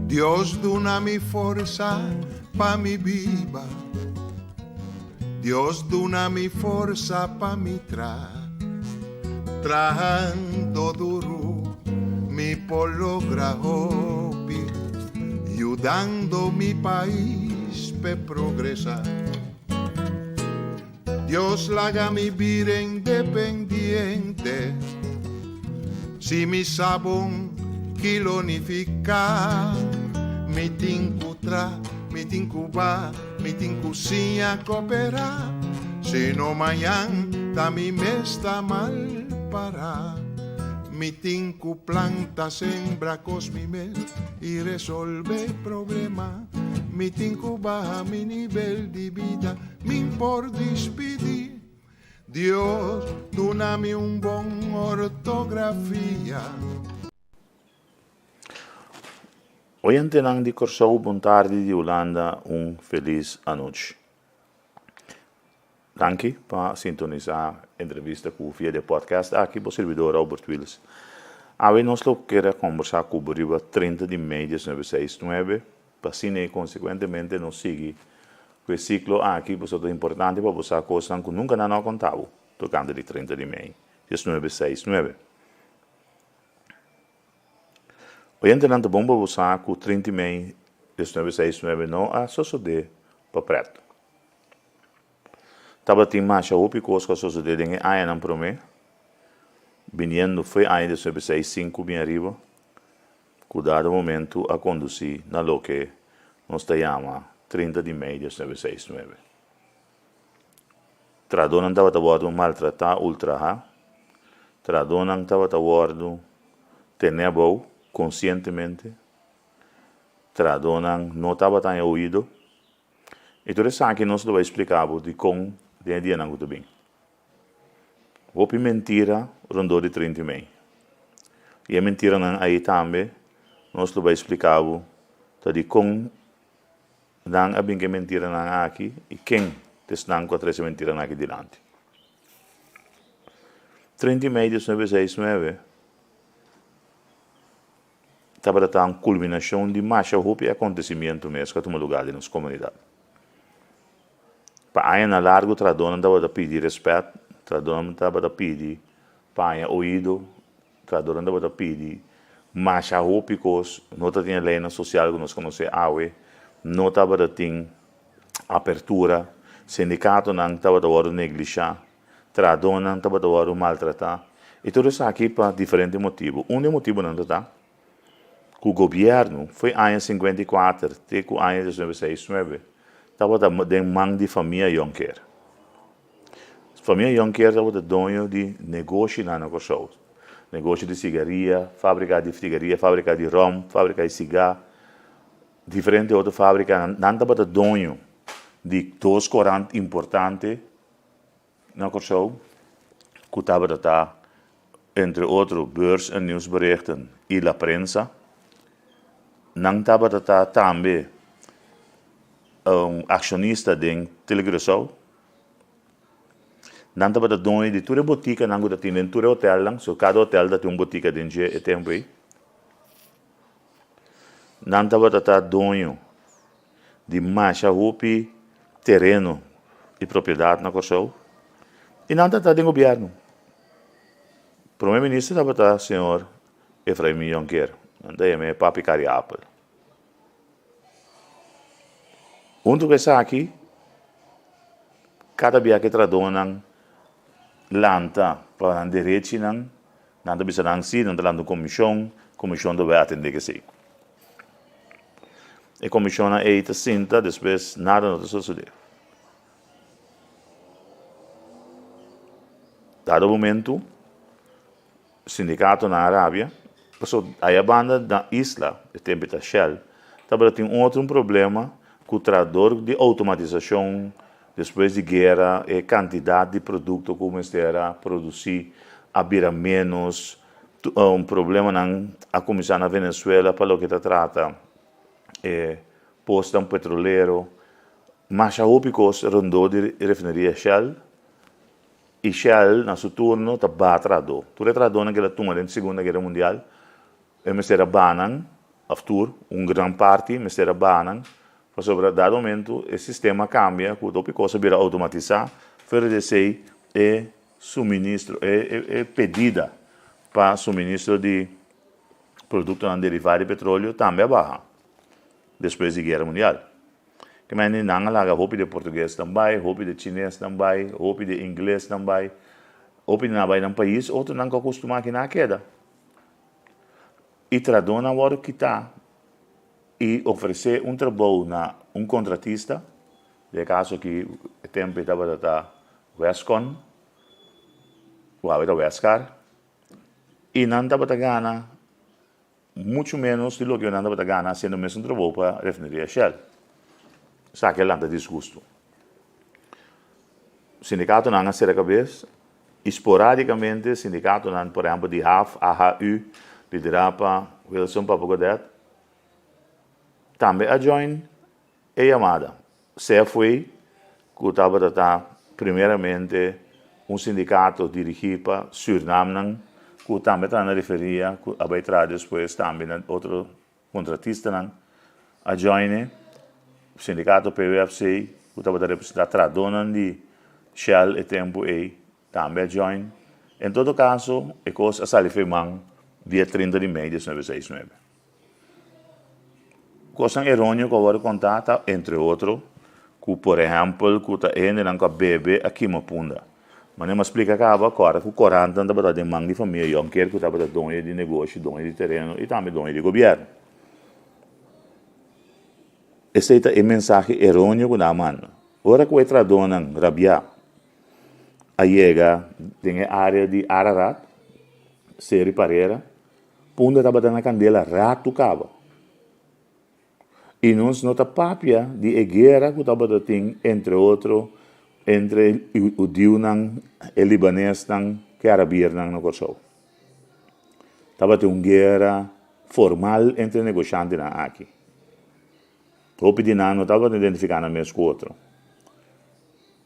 Dios duna mi forsa pa mi biba Dios duna mi forsa pa mi tra Trahando duru mi por logra hopi Yudando mi pais p'e progresa Dios laga mi bira independiente Si mi sa bon ki lo nifiká Mi tin ku tra, mi tin ku ba, mi tin ku siña koperá Si no mañan ta mi mes ta mal pará Mi tin ku planta, sembra kos mi mes i resolve problema Mi tin ku baha mi nivel di bida Min por dispidí. Dios duna mi un bon ortografia. Oyentenan di Kòrsou bon tardi di Hulanda un felis anochi. Danki pa sintonisá entrevista ku via di e podcast aki bo sirbidor Robert Wiels. Awe nos lo kier a kombersá ku bo riba 30 di mei diesnuebe seis nuebe Pa asina i konsekuentemente nos sigui ku e siklo aki, pasobra ta importante pa bo sa kosnan ku nunka nan no a konta bo tokante di 30 di mei, diesnuebe seis nuebe. Oyentenan, ta bon pa bo sa ku 30 di mei, diesnuebe seis nuebe no a sosodé pa prèt. Tabatin masha hopi kos ku a sosodé den e añanan promé, biniendo fo'i aña diesnuebe seis sinku bin ariba. ku dado momentu a kondusí na loke nos ta yama 30 di mei diesnuebe seis nuebe. Trahadónan tabata wòrdu maltratá, ultrahá, trahadónan tabata wòrdu tené abou konsientemente, trahadónan no tabata haña oido. I tur esaki nos lo bai splika bo dikon den e dianan ku ta bin. Hopi mentira rondó di 30 mei. I e mentiranan ei tambe nos lo bai splika bo ta dikon nan a bin ku e mentiranan aki i ken ta esnan ku a trese e mentiranan aki dilanti. 30 mei diesnuebe seis nuebe tabata ta un kulminashon di masha hopi akontesimiento mes ku a tuma lugá den nos komunidat. Pa añanan largu trahadónan tabata pidi rèspèt, trahadónan tabata pidi pa haña oido, trahadónan tabata pidi masha hopi kos, no tabatin e leinan sosial ku nos konosé awe, no tabata tin apertura, sindikatonan tabata wòrdu neglishá, trahadónan tabata wòrdu maltratá, i tur esaki pa diferente motibu. Un di e motibunan ta ta ku gobièrnu fo'i aña 54 te ku aña 1969 tabata den man di famia Jonker. Famia Jonker tabata doño di negoshinan na Kòrsou, negoshi di sigaria, fábrika di sigaria, fábrika di ròm, fábrika di sigá, diferente otro fábrikanan. Nan tabata doño di dos korant importante Na Kòrsou, ku tabata ta entre otro Beurs en Nieuwsberichten i La Prensa, nan tabata ta tambe un akshonista den Telecuraçao. Nan tabata doño di tur e botikanan ku ta tin den tur e hotelnan, so kada hotel ta tin un botika den dje e tempu ei. Nan tabata ta doño di masha hopi tereno i propiedat na Kòrsou i nan ta ta den gobièrnu. Prome minister tabata señor Efraim Jonker, nan ta yam'é Papi Kariapel. Huntu ku esaki kada bia ku e trahadónan lanta pa nan derechinan, nan ta bisa nan si, nan ta lanta un komishon, komishon ta bai atendé ku esei. E komishonnan ei ta sinta, despues nada no ta sosodé. Dado momentu, sindikatonan a rabia, pasobra aya banda na isla, e tempu ta Shell, tabata tin un otro problema ku trahador di outomatisashon, despues di guera e kantidat di produkto ku mester a produsí a bira ménos. Un problemanan a kuminsá na Venezuela pa loke ta trata e posnan petrolero. Masha hopi kos rondó di refineria Shell i Shell na su turno ta baha trahadó. Tur e trahadónan ku el a tuma den Segunda Guera Mundial e mester a baha nan. Òf tur, un gran parti mester a baha nan, pasobra dado momento e sistema a kambia ku hopi kos a bira outomatisá, fuera di esei e suministro, e pedida pa suministro di produktonan derivá di petroleo tambe a baha despues di Guera Mundial. Ke manera nan a laga hopi di e portuguesnan bai, hopi di e chinesnan bai, hopi di e inglesnan bai, hopi di nan a bai nan pais, otronan ku a kustumá aki nan a keda. E trahadónan wòrdu kitá i ofresé un trabou na un kontratista, den e kaso aki e tempu ei tabata ta Westcon, ku awe ta Westcar, i nan tabata gana muchu ménos di loke nan tabata gana hasiendo mesun trabou pa refineria Shell. Esaki a lanta disgustu. Sindikatonan a sera kabes i sporadikamente sindikatonan, por ehèmpel di haf, AHU, liderá pa Wilson Papa Godett, tambe a join e yamada. CFW, ku tabata ta primeramente un sindikato dirigí pa Sürnamnan, ku tambe ta na referia ku a bai traha despues tambe na otro Kontratistanan a join e sindikato PUFC ku tabata representá trahadónan di Shell e tempu ei tambe a join. En todo kaso e kos a sali for e man dia 30 di mei diesnuebe seis nuebe. Kosnan eróneo ku a wòrdu kontá ta entre otro ku por ehèmpel ku ta e hendenan ku a bebe a kima punda. Manera mi a splika kaba, kòrda ku korantnan tabata den man di famia Jonker ku tabata doño di negoshi, doño di tereno i tambe doño di gobièrnu. Esei ta e mensahe eróneo ku nan a manda. Ora ku e trahadónan rabiá a yega den e área di Ararat, Seri Parera, Punda tabata na kandela ratu kaba. I nos no ta papia di e guera ku tabata tin entre otro entre e hudiunan, e libanesnan ku e arabiernan na Kòrsou. Tabatin un guera formal entre e negoshantenan aki. Hopi di nan no tabata identifiká nan mes ku otro.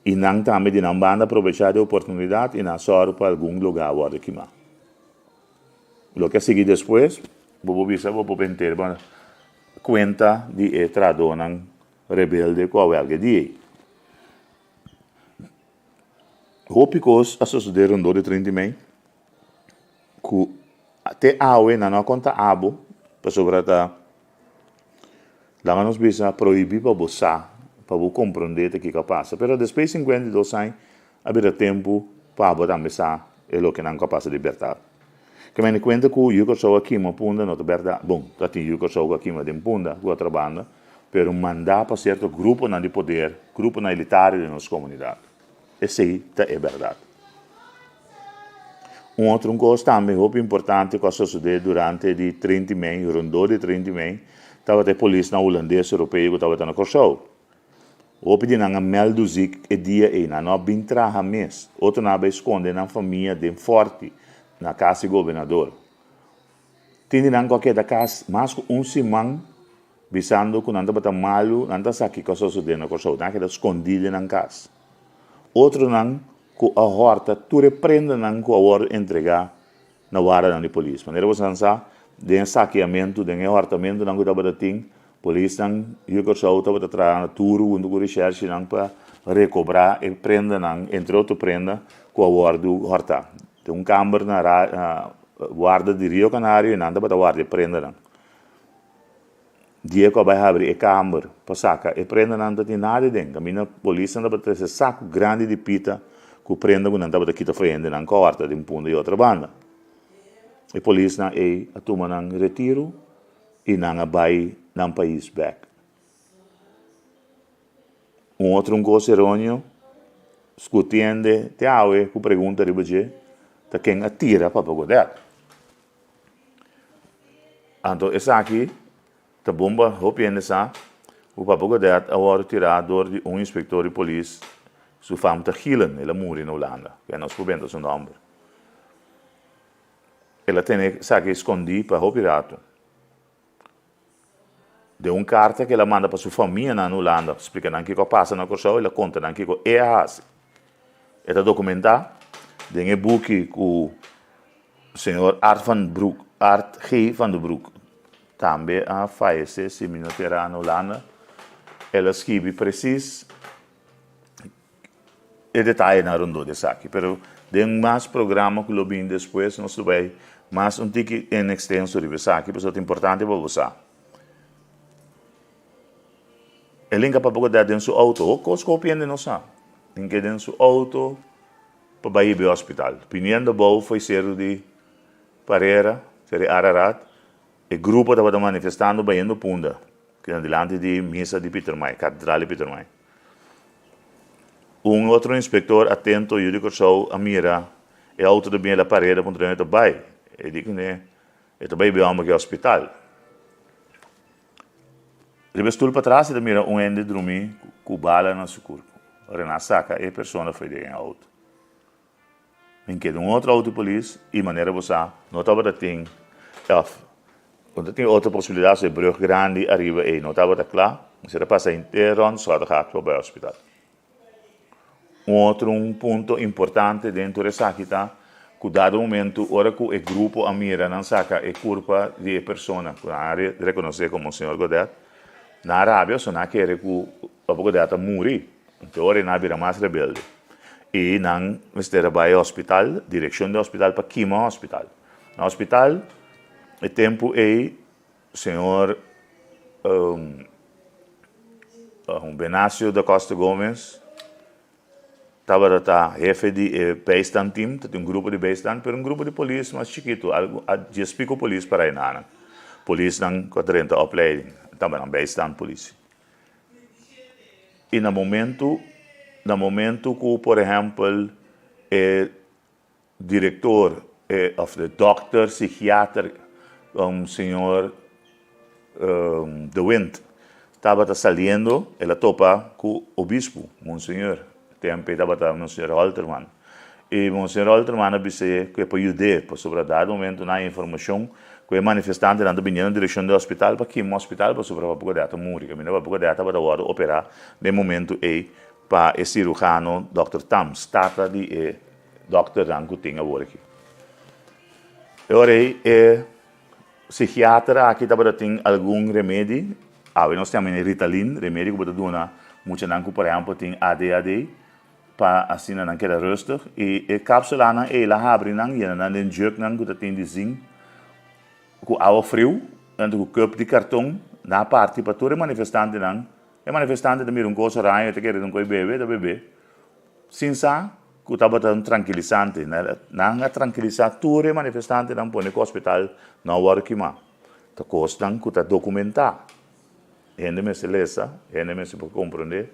I nan tambe di nan banda a probechá di e oportunidat i nan a sòru pa algun lugá wòrdu kimá. Loke a sigui despues, bo por bisa bo por benter bo kuenta di e trahadónan rebelde ku a wèlga di ei. Hopi kos a sosodé rondó di 30 di mei ku te awe nan no a konta abo pasobra ta laga nos bisa prohibí pa bo sa, pa bo komprondé ta kiko a pasa. Pero despues di 52 aña A bira tempu pa bo tambe sa e loke nan ku a pasa di bèrdat. Ke mende kuenta ku yu Kòrsou a kima Punda no ta bèrdat. Bon, ta tin yu Kòrsou ku a kima den Punda ku otro banda, pero mandá pa sierto gruponan di poder, gruponan elitario den nos komunidat. Esei ta e bèrdat. Un otro un kos tambe hopi importante ku a sosodé durante di 30 mei, rondó di 30 mei, tabata e polisnan hulandes europeo ku tabata na Kòrsou. Hopi di nan a mèldu zik e dia ei, nan no a bin traha mes. Otronan a bai skonde nan famia den fòrti na kas di gobernador. Tin di nan ku a keda kas mas ku un siman bisando ku nan tabata malu, nan ta sa kiko a sosodé na Kòrsou. Nan a keda skondí den nan kas. Otronan ku a hòrta tur e prendanan ku a wòrdu entregá na wardanan di polis. Manera boso sa, den e sakeamentu, den e hòrtamentunan ku tabata tin, polisnan yu Kòrsou tabata traha duru huntu ku reshèrshinan pa rekobrá e prendanan, entre otro prenda, ku a wòrdu hòrtá. Den un kamber na warda di Rio Canario i nan tabata warda e prendanan. Dia ku a bai habri e kamber pa saka e prendanan ta tin nada den. Kaminda polisnan tabata trese saku grandi di pita ku prenda ku nan tabata kita for hendenan kòrta di un punto i otro banda. E polisnan ei a tuma nan retiru i nan a bai nan pais bèk. Un otro un kos eróneo skutiende te awe ku pregunta riba dje ta ken a tira Papa Godett. Anto esaki ta bon pa hopi hende sa ku Papa Godett a wòrdu tirá dor di un inspektor di polis su fam ta Gielen, el a muri na Hulanda, ke nos por benta su nòmber. El a tene esaki skondí pa hopi ratu. Den un karta ku el a manda pa su famianan na Hulanda, splika nan kiko a pasa na Kòrsou, el a konta nan kiko e a hasi. E ta dokumentá den e buki ku señor Art van Broek, Art G. van de Broek. tambe a fayesé si mi no ta erá na Hulanda, el a skibi presis e detayenan rondó di esaki. Pero den mas programa ku lo bini despues nos lo bai mas un tiki en ekstenso riba esaki pasobra ta importante pa bo sa. E linka pa bo keda den su outo, ho kos ku hopi hende no sa. Tin keda den su outo pa bai hiba e hospital. Biniendo abou for e seru di Parera, seru di Ararat, e grupo tabata manifestando bayendo Punda, keda dilanti di misa di Pietermaai, katedral di Pietermaai. Un otro inspektor atento yu di Kòrsou a mira e outo ta bini la pareda puntra dónde e ta bai. E di kuné e ta bai hiba e hòmber aki hospital. Riba e stul patras e ta mira un hende drumí ku bala na su kurpu. Ora nan a saka e persona fo'i den e outo. Min keda un otro outo di polis i manera bo sa no tabata tin òf no ta tin otro posibilidat so e brùg grandi ariba ei no tabata kla. Mester a pasa henter rònt Schottegat pa bai hospital. Un otro un punto importante den tur esaki ta ku dado momento ora ku e grupo a mira nan saka e kurpa di e persona ku nan a rekonosé komo señor Godet, nan a rabia pasobra nan a kere ku Papa Godet a muri. Anto ora nan a bira mas rebelde i nan mester a bai hospital, direkshon di hospital pa kima hospital. Na hospital e tempu ei señor Benacio da Costa Gomez tabata ta hefe di e bijstand team, ta tin un grupo di bijstand, pero un grupo di polis mas chikitu, algu dies piko polis para e nanan. Polisnan ku a drenta opleiding, tabata nan bijstand politie. I na momentu, na momentu ku por ehèmpel e Direktor e of de dokter psichiater señor De Windt tabata saliendo el a topa ku obispo monseñor tempo e tabata monseñor Holterman y monseñor Holterman a bis'é ku e por yud'é pasobra dado momento nan a informashon ku e manifestantenan ta biniendo direkshon di hospital pa kima hospital pasobra Papa Godett a muri kaminda Papa Godett tabata wòrdu operá den momento ei pa e sirujano dòkter Tams tata di e Dokternan ku tin awor aki. E ora ei e psikiater aki tabata tin algun remedi, awe nos yama e Ritalin, remedi ku bo ta duna muchanan ku por ehèmpel tin ADHD, pa asina nan keda rustig. I e kapsulanan ei el a habri nan, yena nan den jùknan ku ta tin di zin ku awa friu, anto ku kùp di karton, nan a parti pa tur e manifestantenan. E manifestante ta mira un kos oraño, e ta kere ta un kos bebe, e ta bebe. Sin sa ku tabata un trankilisante. Nan a trankilisá tur e manifestantenan pone ku hospital no a wòrdu kimá. Ta kosnan ku ta dokumentá. Hende mester lesa, hende mester por komprondé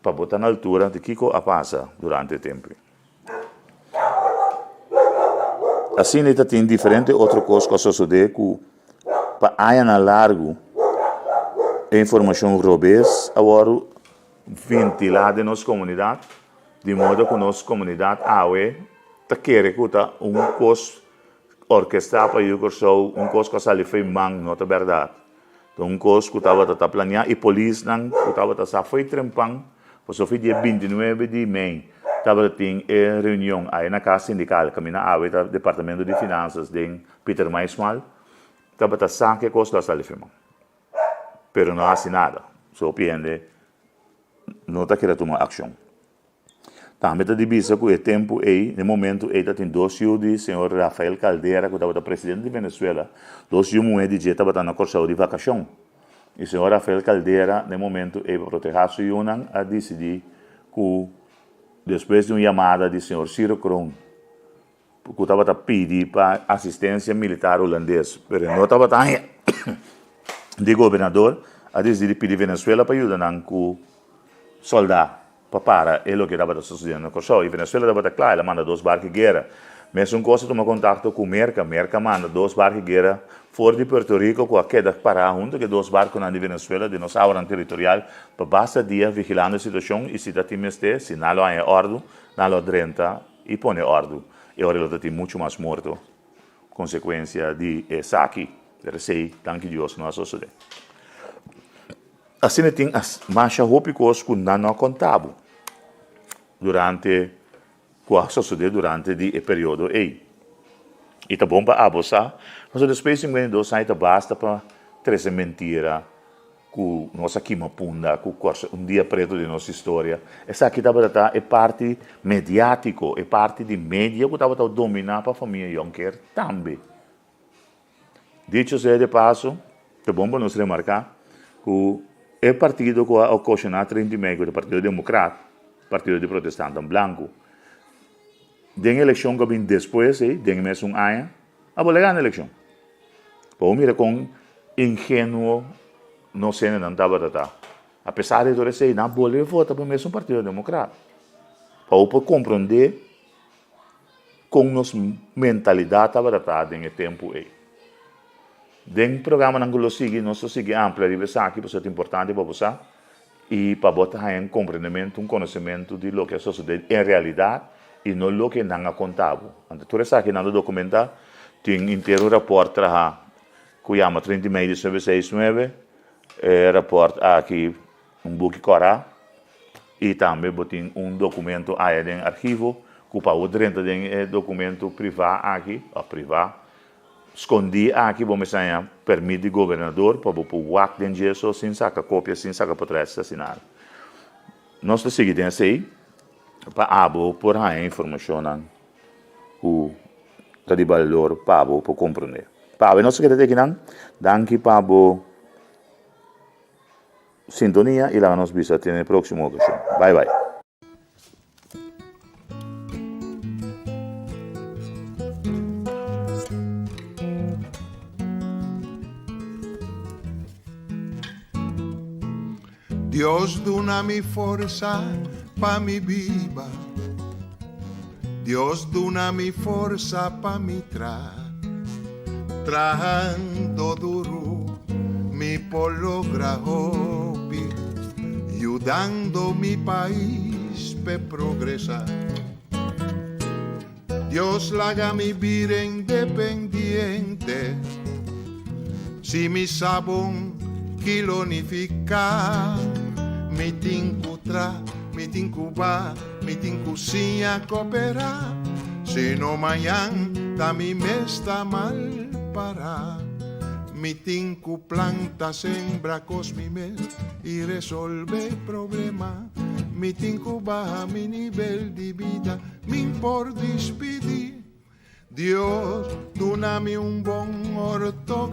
pa bo ta na altura di kiko a pasa durante e tempu. Asina i ta tin diferente otro kos ku a sosodé ku pa añanan largu e informashon robes a wòrdu Ventilá den nos komunidat, di modo ku nos komunidat awe ta kere ku ta un kos orkestrá pa yu Kòrsou, un kos ku a sali fo'i man, no ta bèrdat. Ta un kos ku tabata ta planiá i polisnan ku tabata sa fo'i trempan, pasobra fo'i dia bintinuebe di mei tabata tin e reunion awe na kas sindikal, kaminda awe ta departamento di finansas den Pietermaai-Smal, tabata sa ku e kos lo a sali fo'i man. Pero no hasi nada. So hopi hende no ta kere tuma akshon. Tambe ta di bisa ku e tempu ei, den momentu ei ta tin dos yu di señor Rafael Caldera ku tabata presidente di Venezuela, dos yu muhé di dje tabata na Kòrsou di vakashon. I señor Rafael Caldera den momentu ei pa protehá su yunan a disidí ku despues di un yamada di señor Ciro Kroon, ku tabata pidi pa asistensia militar hulandes, pero e no tabata haña di gobernador, a disidi pidi Venezuela pa yuda nan ku sòldá pa para e loke tabata sosodiendo na Kòrsou. I Venezuela tabata kla, el a manda dos barku di guera. Mesun kos a tuma kontakto ku Merka, Merka a manda dos barku di guera for di Puerto Rico ku a keda pará huntu ku e dos barkunan di Venezuela den nos awanan teritorial pa basta dia vigilando e situashon i si ta tin mester, si nan lo haña e òrdu, nan lo drenta i pone òrdu, e ora lo ta tin muchu mas morto konsekuensia di esaki. Pero esei, danki Dios, no a sosodé. Asina tin masha hopi kos ku nan no a konta bo durante ku a sosodé durante di e periodo ei. I ta bon pa abo sa, pasobra despues di 52 aña ta basta pa. trese mentira ku nos a kima Punda, ku Kòrsou, un dia pretu den nos historia. Esaki tabata ta e parti mediátiko, e parti di media ku tabata dominá pa famia Jonker tambe. Dicho sea de paso, ta bon pa nos remarká ku e partido ku a okashoná 30 di mei, ku ta Partido Demokrat, partido di protestantan blanku, den elekshon ku a bin despues ei, den e mesun aña, a bolbe gana elekshon. Pa bo mira kon ingenuo nos hendenan tabata ta. Apesar di tur esei, nan a bolbe vota pa e mesun Partido Demokrat. Pa bo por komprondé Kon nos mentalidat tabata ta den e tempu ei? Den programanan ku lo sigui, nos lo sigui amplia riba esaki pasobra ta importante pa bo sa i pa bo ta haña un komprendementu, un konosementu di loke a sosodé en realidat i no loke nan a konta bo. Anto tur esaki nan lo dokumentá. Tin henter un rapòrt trahá ku yama 30 mei 1969. E rapòrt aki Un buki kòrá i tambe bo tin un dokumento aya den archivo ku pa bo drenta den e dokumento privá aki òf privá skondí aki bo mester haña pèrmit di gobernador pa bo por wak den dje so sin saka kopia sin saka potrèt sin nada. Nos ta sigui den esei pa abo por haña informashonnan ku ta di balor pa bo por komprondé. Pa awe nos ta keda te akinan. Danki pa bo. Sintonia y laga nos bisa te na e proximo ocasion. Bye bye. Dios duna mi forsa pa mi biba Dios duna mi forsa pa mi tra Trahando duru mi por logra hopi Yudando mi pais p'e progresa Dios laga mi bira independiente Si mi sa bon ki lo nifiká Mi tin ku tra, mi tin ku ba, mi tin ku siña koperá Si no mañan ta mi mes ta mal pará Mi tin ku planta, sembra kos mi mes i resolve problema Mi tin ku baha mi nivel di bida Min por dispidi. Dios duna mi un bon ortografia.